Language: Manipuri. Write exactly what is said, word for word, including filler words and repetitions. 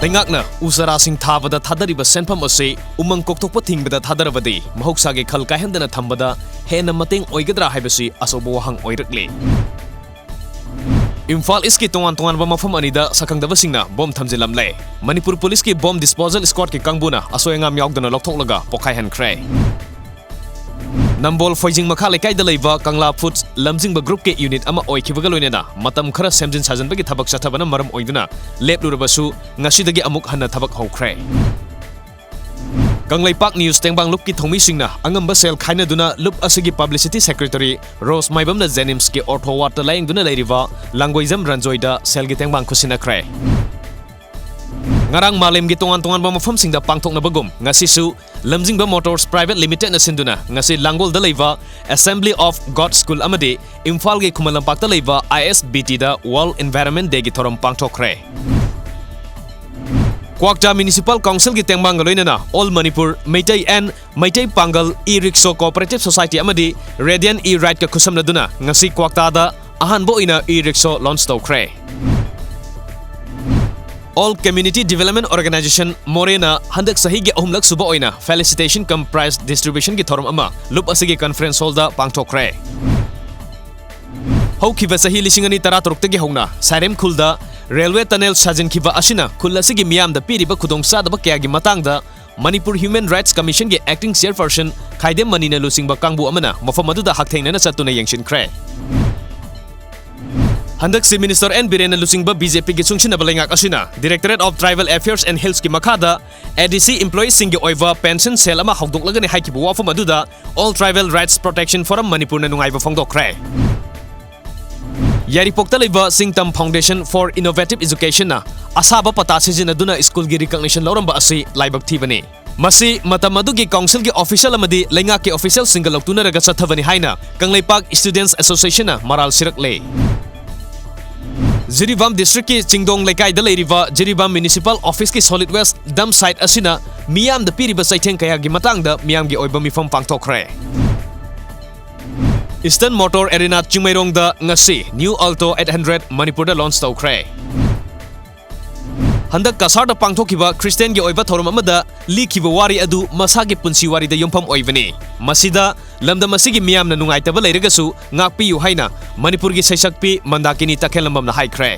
ꯂꯩꯉꯥꯛꯅ ꯎ ꯆꯥꯔꯥꯁꯤꯡ ꯊꯥꯕꯗ ꯊꯥꯗꯔꯤꯕ ꯁꯦꯟꯐꯝ ꯑꯁꯤ ꯎꯃꯪ ꯀꯣꯛꯊꯣꯛꯄ ꯊꯤꯡꯕꯗ ꯊꯥꯗꯔꯕꯗꯤ ꯃꯍꯧꯁꯥꯒꯤ ꯈꯜ ꯀꯥꯏꯍꯟꯗꯅ ꯊꯝꯕꯗ ꯍꯦꯟꯅ ꯃꯇꯦꯡ ꯑꯣꯏꯒꯗ꯭ꯔꯥ ꯍꯥꯏꯕꯁꯤ ꯑꯆꯧꯕ ꯋꯥꯍꯪ ꯑꯣꯏꯔꯛꯂꯤ꯫ ꯏꯝꯐꯥꯜ ꯏꯁꯀꯤ ꯇꯣꯉꯥꯟ ꯇꯣꯉꯥꯟꯕ ꯃꯐꯝ ꯑꯅꯤꯗ ꯁꯛꯈꯪꯗꯕꯁꯤꯡꯅ ꯕꯣꯝ ꯊꯝꯖꯤꯜꯂꯝꯂꯦ꯫ ꯃꯅꯤꯄꯨꯔ ꯄꯨꯂꯤꯁꯀꯤ ꯕꯣꯝ ꯗꯤꯁꯄꯣꯖꯦꯜ ꯁ꯭ꯀ꯭ꯋꯥꯗꯀꯤ ꯀꯥꯡꯕꯨꯅ ꯑꯁꯣꯏ ꯑꯉꯥꯝ ꯌꯥꯎꯗꯅ ꯂꯧꯊꯣꯛꯂꯒ ꯄꯣꯈꯥꯏꯍꯟꯈ꯭ꯔꯦ꯫ ꯅꯝꯕꯣꯜ ꯐꯣꯏꯖꯤꯡ ꯃꯈꯥ ꯂꯩꯀꯥꯏꯗ ꯂꯩꯕ ꯀꯪꯂꯥ ꯐꯨꯗꯁ ꯂꯝꯖꯤꯡꯕ ꯒ꯭ꯔꯨꯞꯀꯤ ꯌꯨꯅꯤꯠ ꯑꯃ ꯑꯣꯏꯈꯤꯕꯒ ꯂꯣꯏꯅꯅ ꯃꯇꯝ ꯈꯔ ꯁꯦꯝꯖꯤꯟ ꯁꯥꯖꯤꯟꯕꯒꯤ ꯊꯕꯛ ꯆꯠꯊꯕꯅ ꯃꯔꯝ ꯑꯣꯏꯗꯨꯅ ꯂꯦꯞꯂꯨꯔꯕꯁꯨ ꯉꯁꯤꯗꯒꯤ ꯑꯃꯨꯛ ꯍꯟꯅ ꯊꯕꯛ ꯍꯧꯈ꯭ꯔꯦ꯫ ꯀꯪꯂꯩꯄꯥꯛ ꯅ꯭ꯌꯨꯁ ꯇꯦꯡꯕꯥꯡ ꯂꯨꯞꯀꯤ ꯊꯧꯃꯤꯁꯤꯡꯅ ꯑꯉꯝꯕ ꯁꯦꯜ ꯈꯥꯏꯅꯗꯨꯅ ꯂꯨꯞ ꯑꯁꯤꯒꯤ ꯄꯕ꯭ꯂꯤꯁꯤꯇꯤ ꯁꯦꯀ꯭ꯔꯦꯇꯔꯤ ꯔꯣꯁ ꯃꯥꯏꯕꯝꯅ ꯖꯦꯅꯤꯝꯁꯀꯤ ꯑꯣꯔꯊꯣ ꯋꯥꯔꯗꯇ ꯂꯥꯌꯦꯡꯗꯨꯅ ꯂꯩꯔꯤꯕ ꯂꯥꯡꯒꯣꯏꯖꯝ ꯔꯟꯖꯣꯏꯗ ꯁꯦꯜꯒꯤ ꯇꯦꯡꯕꯥꯡ ꯈꯨꯠꯁꯤꯟꯅꯈ꯭ꯔꯦ꯫ ꯉꯔꯥꯡ ꯃꯥꯂꯦꯝꯒꯤ ꯇꯣꯉꯥꯟ ꯇꯣꯉꯥꯟꯕ ꯃꯐꯝꯁꯤꯡꯗ ꯄꯥꯡꯊꯣꯛꯅꯕꯒꯨꯝ ꯉꯁꯤꯁꯨ ꯂꯝꯖꯤꯡꯕ ꯃꯣꯇꯣꯔꯁ ꯄ꯭ꯔꯥꯏꯚꯦꯠ ꯂꯤꯃꯤꯇꯦꯗꯅ ꯁꯤꯟꯗꯨꯅ ꯉꯁꯤ ꯂꯥꯡꯒꯣꯜꯗ ꯂꯩꯕ Assembly of God School ꯑꯃꯗꯤ ꯏꯝꯐꯥꯜꯒꯤ ꯈꯨꯃꯟ ꯂꯝꯄꯥꯛꯇ ꯂꯩꯕ ISBTꯗ World Environment Dayꯒꯤ ꯊꯧꯔꯝ ꯄꯥꯡꯊꯣꯛꯈ꯭ꯔꯦ꯫ ꯀ꯭ꯋꯥꯛꯇꯥ ꯃ꯭ꯌꯨꯅꯤꯁꯤꯄꯥꯜ ꯀꯥꯎꯟꯁꯤꯜꯒꯤ ꯇꯦꯡꯕꯥꯡꯒ ꯂꯣꯏꯅꯅ All Manipur Meitei and Meitei ꯄꯥꯡꯒꯜ E-Rickshaw Cooperative Society ꯑꯃꯗꯤ Radiant E-Rideꯀ ꯈꯨꯠꯁꯝꯅꯗꯨꯅ ꯉꯁꯤ ꯀ꯭ꯋꯥꯛꯇꯥꯗ ꯑꯍꯥꯟꯕ ꯑꯣꯏꯅ E-Rickshaw launch ꯇꯧꯈ꯭ꯔꯦ꯫ All Community Development Organization ꯃꯣꯔꯦꯅ ꯍꯟꯗꯛ ꯆꯍꯤꯒꯤ ꯑꯍꯨꯝꯂꯛ ꯁꯨꯕ ꯑꯣꯏꯅ Felicitation cum Prize Distributionꯒꯤ ꯊꯧꯔꯝ ꯑꯃ ꯂꯨꯞ ꯑꯁꯤꯒꯤ conference hallꯗ ꯄꯥꯡꯊꯣꯛꯈ꯭ꯔꯦ꯫ ꯍꯧꯈꯤꯕ ꯆꯍꯤ ꯂꯤꯁꯤꯡ ꯑꯅꯤ ꯇꯔꯥꯇꯔꯨꯛꯇꯒꯤ ꯍꯧꯅ ꯁꯥꯏꯔꯦꯝ ꯈꯨꯜꯗ railway tunnel ꯁꯥꯖꯤꯟꯈꯤꯕ ꯑꯁꯤꯅ ꯈꯨꯜ ꯑꯁꯤꯒꯤ ꯃꯤꯌꯥꯝꯗ ꯄꯤꯔꯤꯕ ꯈꯨꯗꯣꯡꯆꯥꯗꯕ ꯀꯌꯥꯒꯤ ꯃꯇꯥꯡꯗ Manipur Human Rights Commissionꯒꯤ acting chairperson ꯈꯥꯏꯗꯦꯝ ꯃꯅꯤꯅ ꯂꯨꯆꯤꯡꯕ ꯀꯥꯡꯕꯨ ꯑꯃꯅ ꯃꯐꯝ ꯑꯗꯨꯗ ꯍꯛꯊꯦꯡꯅꯅ ꯆꯠꯇꯨꯅ ꯌꯦꯡꯁꯤꯟꯈ꯭ꯔꯦ꯫ ꯍꯟꯗꯛ Chief Minister N ꯕꯤꯔꯦꯟꯅ ꯂꯨꯆꯤꯡꯕ BJPꯒꯤ ꯆꯨꯡꯁꯤꯟꯅꯕ ꯂꯩꯉꯥꯛ ꯑꯁꯤꯅ Directorate of Tribal Affairs and Hillsꯀꯤ ꯃꯈꯥꯗ ADC employeeꯁꯤꯡꯒꯤ ꯑꯣꯏꯕ pension cell ꯑꯃ ꯍꯧꯗꯣꯛꯂꯒꯅꯤ ꯍꯥꯏꯈꯤꯕ ꯋꯥꯐꯝ ꯑꯗꯨꯗ All Tribal Rights Protection Forum ꯃꯅꯤꯄꯨꯔꯅ ꯅꯨꯡꯉꯥꯏꯕ ꯐꯣꯡꯗꯣꯛꯈ꯭ꯔꯦ꯫ ꯌꯥꯏꯔꯤꯄꯣꯛꯇ ꯂꯩꯕ ꯁꯤꯡꯇꯝ Foundation for Innovative Educationꯅ ꯑꯁꯥꯕ ꯄꯇꯥ ꯁꯤꯖꯤꯟꯅꯗꯨꯅ ꯁ꯭ꯀꯨꯜꯒꯤ recognition ꯂꯧꯔꯝꯕ ꯑꯁꯤ ꯂꯥꯏꯕꯛ ꯊꯤꯕꯅꯤ꯫ ꯃꯁꯤ ꯃꯇꯝ ꯑꯗꯨꯒꯤ ꯀꯥꯎꯟꯁꯤꯜꯒꯤ ꯑꯣꯐꯤꯁꯤꯌꯦꯜ ꯑꯃꯗꯤ ꯂꯩꯉꯥꯛꯀꯤ ꯑꯣꯐꯤꯁꯤꯌꯦꯜꯁꯤꯡꯒ ꯂꯧꯇꯨꯅꯔꯒ ꯆꯠꯊꯕꯅꯤ ꯍꯥꯏꯅ ꯀꯪꯂꯩꯄꯥꯛ Students Associationꯅ ꯃꯔꯥꯜ ꯁꯤꯔꯛꯂꯦ꯫ ꯖꯤꯔꯤꯕꯥꯝ ꯗꯤꯁꯇ꯭ꯔꯤꯛꯀꯤ ꯆꯤꯡꯗꯣꯡ ꯂꯩꯀꯥꯏꯗ ꯂꯩꯔꯤꯕ ꯖꯤꯔꯤꯕꯥꯝ ꯃ꯭ꯌꯨꯅꯤꯁꯤꯄꯥꯜ ꯑꯣꯐꯤꯁꯀꯤ solid waste dump site ꯑꯁꯤꯅ ꯃꯤꯌꯥꯝꯗ ꯄꯤꯔꯤꯕ ꯆꯩꯊꯦꯡ ꯀꯌꯥꯒꯤ ꯃꯇꯥꯡꯗ ꯃꯤꯌꯥꯝꯒꯤ ꯑꯣꯏꯕ ꯃꯤꯐꯝ ꯄꯥꯡꯊꯣꯛꯈ꯭ꯔꯦ꯫ Eastern Motor Arena ꯆꯤꯡꯃꯩꯔꯣꯡꯗ ꯉꯁꯤ New Alto eight hundred ꯃꯅꯤꯄꯨꯔꯗ launch ꯇꯧꯈ꯭ꯔꯦ꯫ ꯍꯟꯗꯛ ꯀꯁꯥꯔꯗ ꯄꯥꯡꯊꯣꯛꯈꯤꯕ ꯈ꯭ꯔꯤꯁꯇꯤꯌꯥꯟꯒꯤ ꯑꯣꯏꯕ ꯊꯧꯔꯝ ꯑꯃꯗ ꯂꯤꯈꯤꯕ ꯋꯥꯔꯤ ꯑꯗꯨ ꯃꯁꯥꯒꯤ ꯄꯨꯟꯁꯤ ꯋꯥꯔꯤꯗ ꯌꯨꯝꯐꯝ ꯑꯣꯏꯕꯅꯤ꯫ ꯃꯁꯤꯗ ꯂꯝꯗꯝ ꯑꯁꯤꯒꯤ ꯃꯤꯌꯥꯝꯅ ꯅꯨꯡꯉꯥꯏꯇꯕ ꯂꯩꯔꯒꯁꯨ ꯉꯥꯛꯄꯤꯌꯨ ꯍꯥꯏꯅ ꯃꯅꯤꯄꯨꯔꯒꯤ ꯁꯩꯁꯛꯄꯤ ꯃꯟꯗꯥꯀꯤꯅꯤ ꯇꯈꯦꯜꯂꯝꯕꯝꯅ ꯍꯥꯏꯈ꯭ꯔꯦ꯫